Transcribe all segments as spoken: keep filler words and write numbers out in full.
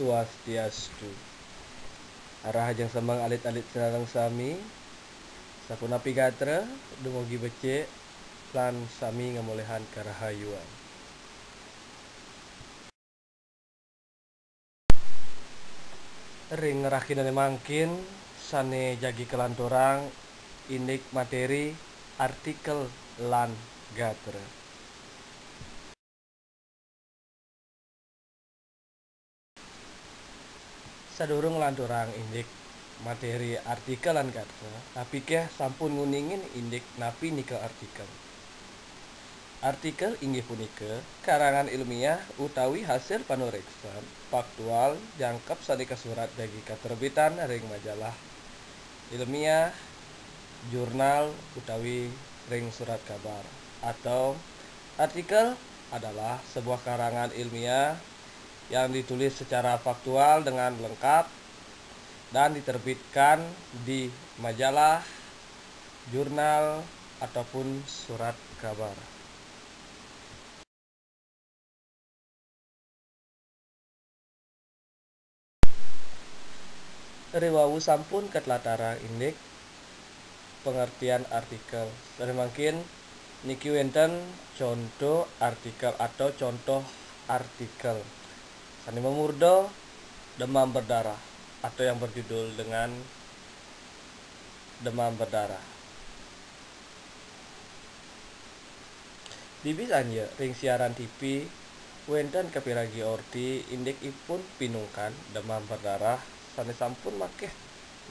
Swastiastu. Rahajeng semeng alit-alit sinareng sami. Sapunapi gatra, dumugi becik, lan sami ngamolehan karahayuan. Ring rahinané mangkin sané jagi kalanturang indik materi artikel lan gatra. Sadurung lanturang indik materi artikel lan gatra, napiké sampun nguningin indik napi nika artikel? Artikel inggih punika karangan ilmiah utawi hasil panuréksan faktual jangkep sané kasurat jagi katerbitan ring majalah ilmiah, jurnal, utawi ring surat kabar. Atau artikel adalah sebuah karangan ilmiah yang ditulis secara faktual dengan lengkap dan diterbitkan di majalah, jurnal, ataupun surat kabar. Riwau sampun katlatarang indik pangertian artikel. Sané mangkin niki wénten conto artikel atau contoh artikel. Sané mamurda demam berdarah atau yang berjudul dengan demam berdarah. Bibih sanja ring siaran T V, wénten kapiragi orti indik ipun pinungkan demam berdarah sané sampun makéh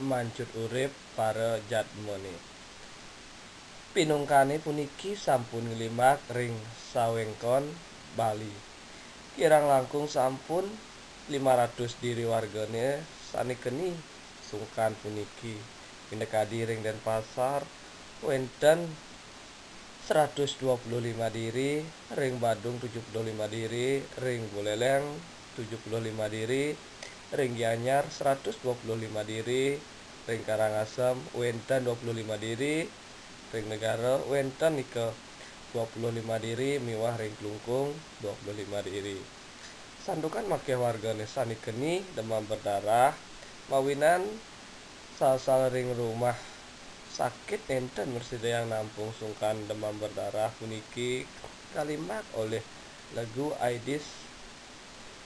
mancut urip para jadmané. Pinungkané puniki sampun nglimbak ring sawéngkon Bali. Kirang langkung sampun lima ratus diri wargané sané keni sungkan puniki. Pinakadi ring Denpasar wénten seratus dua puluh lima diri, ring Badung tujuh puluh lima diri, ring Buleleng tujuh puluh lima diri, ring Gianyar seratus dua puluh lima diri, ring Karangasem wénten dua puluh lima diri, ring Negara wénten nika dua puluh lima diri, miwah ring Klungkung dua puluh lima diri. Santukan makéh wargané sané keni demam berdarah, mawinan sasal ring rumah sakit nénten mrasidayang nampung sungkan demam berdarah puniki kalimbak olih legu Aedes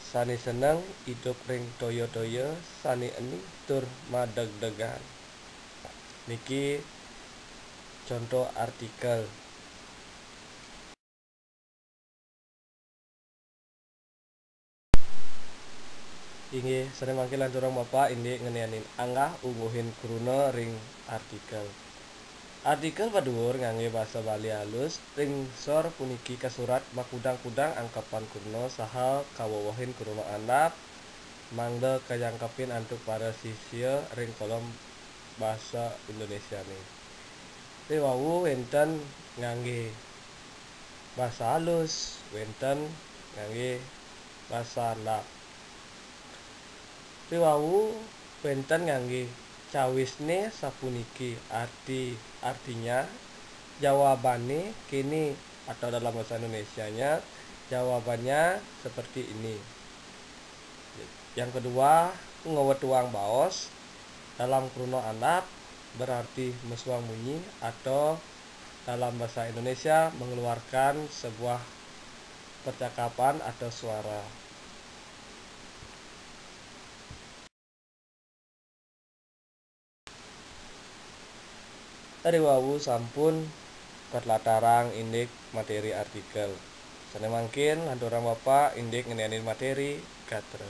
sané seneng idup ring toya-toya sané eni tur madegdegan. Niki conto artikel. Inggih, sané mangkin lanturang Bapak indik ngenénin anggah ungguhin kruna ring artikel. Artikel paduur nganggé basa Bali alus, ring sor puniki kasurat makudang-kudang angkepan kruna saha kawewehin kruna andap, mangda kajangkepin antuk para sisia ring kolom basa Indonésiané. Riwau wénten nganggé basa alus, wénten nganggé basa andap. Riwau wénten nganggé cawisné sapuniki, arti, artinya, jawabanné kéné, atau dalam bahasa Indonesianya, jawabannya seperti ini. Yang kedua, ngawetuang baos dalam kruna andap berarti mesuang munyi atau dalam bahasa Indonesia mengeluarkan sebuah percakapan atau suara. Riwau sampun katlatarang indik materi artikel. Sané mangkin lanturang Bapak indik ngenénin materi gatra.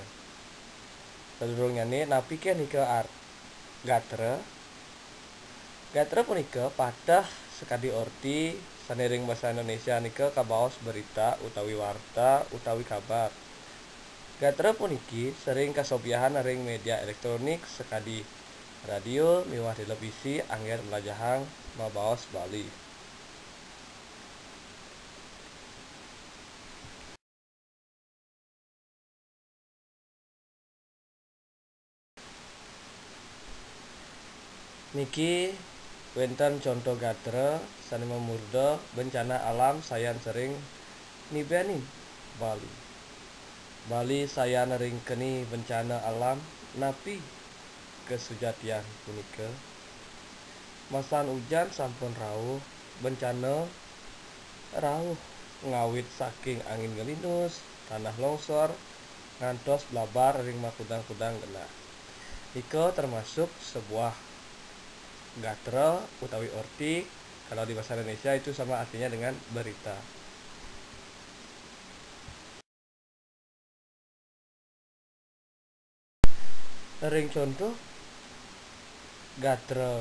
Sadurungnyané napiké nika ar-, gatra? Gatra punika pateh sakadi orti sané ring basa Indonesia nika kabaos berita utawi warta utawi kabar. Gatra puniki sering kasobiahang ring média éléktronik sakadi radio miwah télévisi anggén mlajahang mabaos Bali. Niki wénten conto gatra sané mamurda bencana alam sayan sering nibenin Bali. Bali sayan ring keni bencana alam, napi kasujatian punika? Masan ujan sampun rauh, bencana rauh ngawit saking angin ngelinus, tanah longsor, ngantos blabar ring makudang-kudang genah. Nika termasuk sebuah gatra utawi orti, kalau di bahasa Indonesia itu sama artinya dengan berita. Ring contoh gatra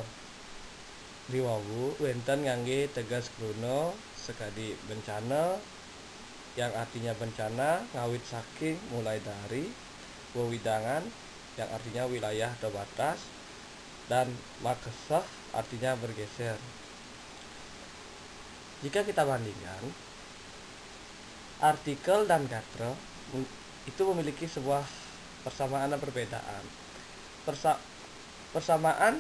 riwawu wénten nganggé teges kruna sakadi bencana, yang artinya bencana ngawit saking mulai dari wewidangan, yang artinya wilayah terbatas, dan makesah, artinya bergeser. Jika kita bandingkan, artikel dan gatra itu memiliki sebuah persamaan dan perbedaan. Persa- persamaan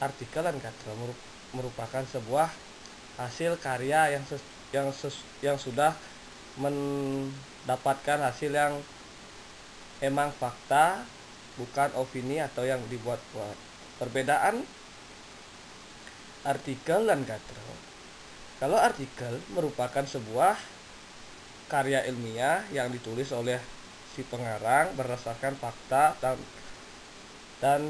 artikel dan gatra merupakan sebuah hasil karya yang ses- yang ses- yang sudah mendapatkan hasil yang emang fakta, bukan opini atau yang dibuat-buat. Perbedaan artikel dan gatra. Kalau artikel merupakan sebuah karya ilmiah yang ditulis oleh si pengarang berdasarkan fakta dan, dan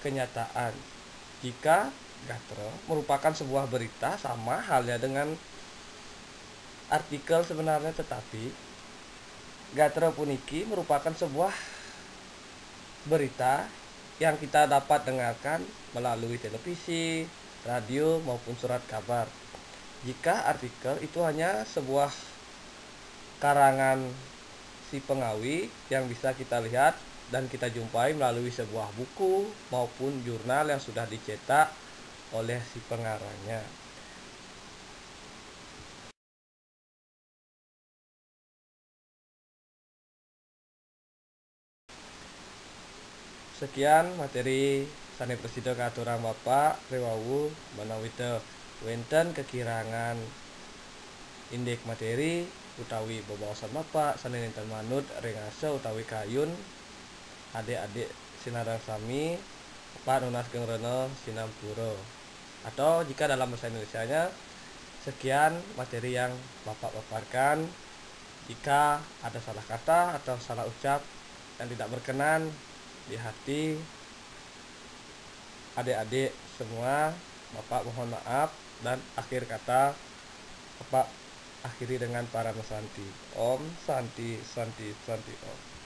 kenyataan. Jika gatra merupakan sebuah berita, sama halnya dengan artikel sebenarnya, tetapi gatra puniki merupakan sebuah berita yang kita dapat dengarkan melalui televisi, radio, maupun surat kabar. Jika artikel itu hanya sebuah karangan si pengawi yang bisa kita lihat dan kita jumpai melalui sebuah buku maupun jurnal yang sudah dicetak oleh si pengarangnya. Sekian materi sané prasida katurang Bapak riwau, manawita wénten kakirangan indik materi utawi bebaosan Bapak sané nénten manut ring rasa utawi kayun adik-adik sinareng sami, Bapak nunas geng rena sinampura. Atau jika dalam bahasa Indonesianya, sekian materi yang Bapak paparkan. Jika ada salah kata atau salah ucap yang tidak berkenan di hati adik-adik semua, Bapak mohon maaf, dan akhir kata Bapak akhiri dengan Parama Santi. Om Santi, Santi, Santi Om.